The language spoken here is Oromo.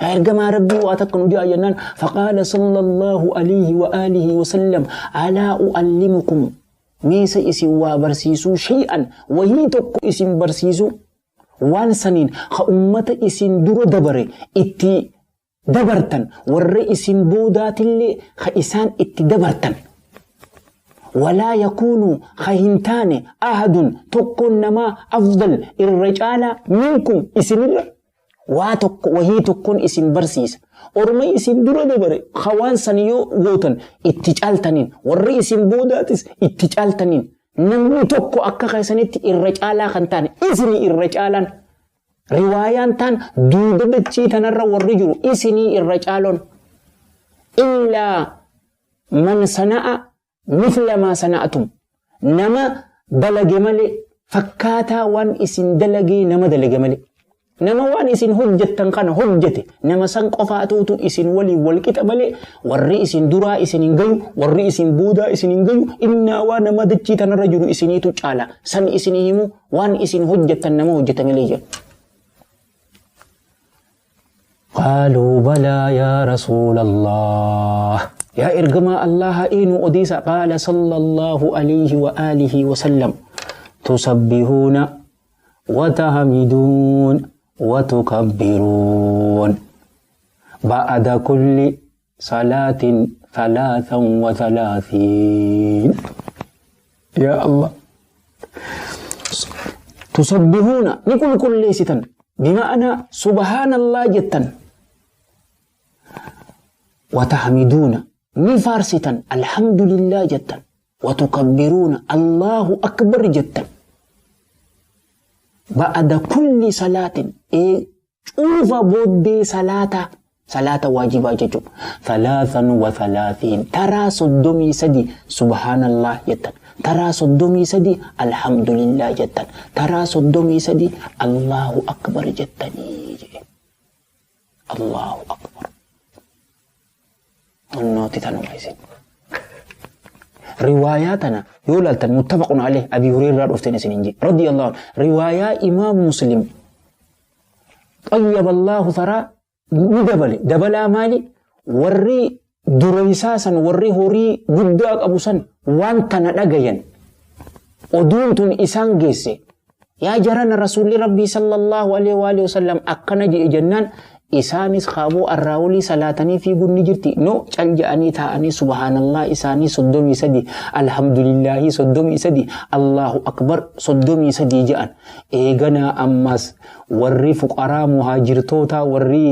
Yaa ergamaa Rabbii, waa takka nu ja'a jennaan, faqaala sallallahu alayhi wa alihi wa sallam, alaa u'allimukum, meesa isin waa barsiisuu, shay'an, wahii tokko isin barsiisuu, waan saniin ka ummata isin dura dabare itti dabartan, warra isin boodaatillee ka isaan itti dabartan. Walaa yakuunu, ka hin taane, ahadun, tokkoon namaa, afdal, irra caalaa, minkum, isinirra. Waa tokko, wahii tokkoon isin barsiisa. Orma isin dura dabare ka waan san yoo gootan itti caaltaniin, warri isin boodaatis itti caaltaniin, namni tokko akka keessanitti irra caalaa kan taane isinii irra caalaan. Riwaayaan taan duuda dachii tanarra warri jiru isinii irra caaloon. Illaa man sana'a mithla maa sana'atum. Nama dalage malee, fakkaataa waan isin dalagee nama dalage malee. Nama waan isin hojjettan kana hojjete, nama san qofaatuutu isin waliin wal qixa malee, warri isin duraa isin hin gayu, warri isin boodaa isin hin gayu, innaa waa nama dachii tanarra jiru isiniitu caala. San isinii himu, waan isin hojjettan nama hojjete malee jedhu. Qaaluu balaa yaa Rasuulallah. Yaa ergamaa Allaha, eenyu odeessa? Qaala sallallahu alayhi wa alihi wa sallam. Tusabbihuuna wa tahmiduun wa tukabbiruun. Ba'ada kulli salaatin 33. Yaa Allah. Tusabbihuuna, ni qulqulleessitan. Bima'anaa subhaanallah jettan. Watahmiduuna, ni faarsitan, alhamdulillah jettan. Watukabbiruuna, Allahu akbar jettan. Ba'ada kulli salaatin, cuufa booddee salaataa, salaata waajibaa jechuudha. 33, taraa 33 subhaanallah jettan. Taraa 33 alhamdulillah jettan. Taraa 33 Allahu akbar jettanii jedhe. Allahu akbar. Onnooti tanuma isin. Riwaayaa tana yoo laaltan, muttafaqun alayh, Abi Hureyraa dhufteen isin hin jedhe. Radiyallahu anhu. Riwaayaa Imaam Muslim xayyaba Allahu tharaa ni dabale. Dabalaa maali? Warri dureessaa san, warri horii guddaa qabu san, waan tana dhagayan. Oduun tun isaan geesse. Yaa jarana, Rasuulli Rabbii sallallahu alaihi wa alihi wasallam akkana jedhe jennaan, isaanis kaaboo arraawolii salaatanii fiiguun ni jirti. No, cal je'anii taa'anii subhaanallah isaanii 33, alhamdulillahi 33, Allahu akbar 33 je'an. Eeganaa ammas warri fuqaraa muhaajirtoota warri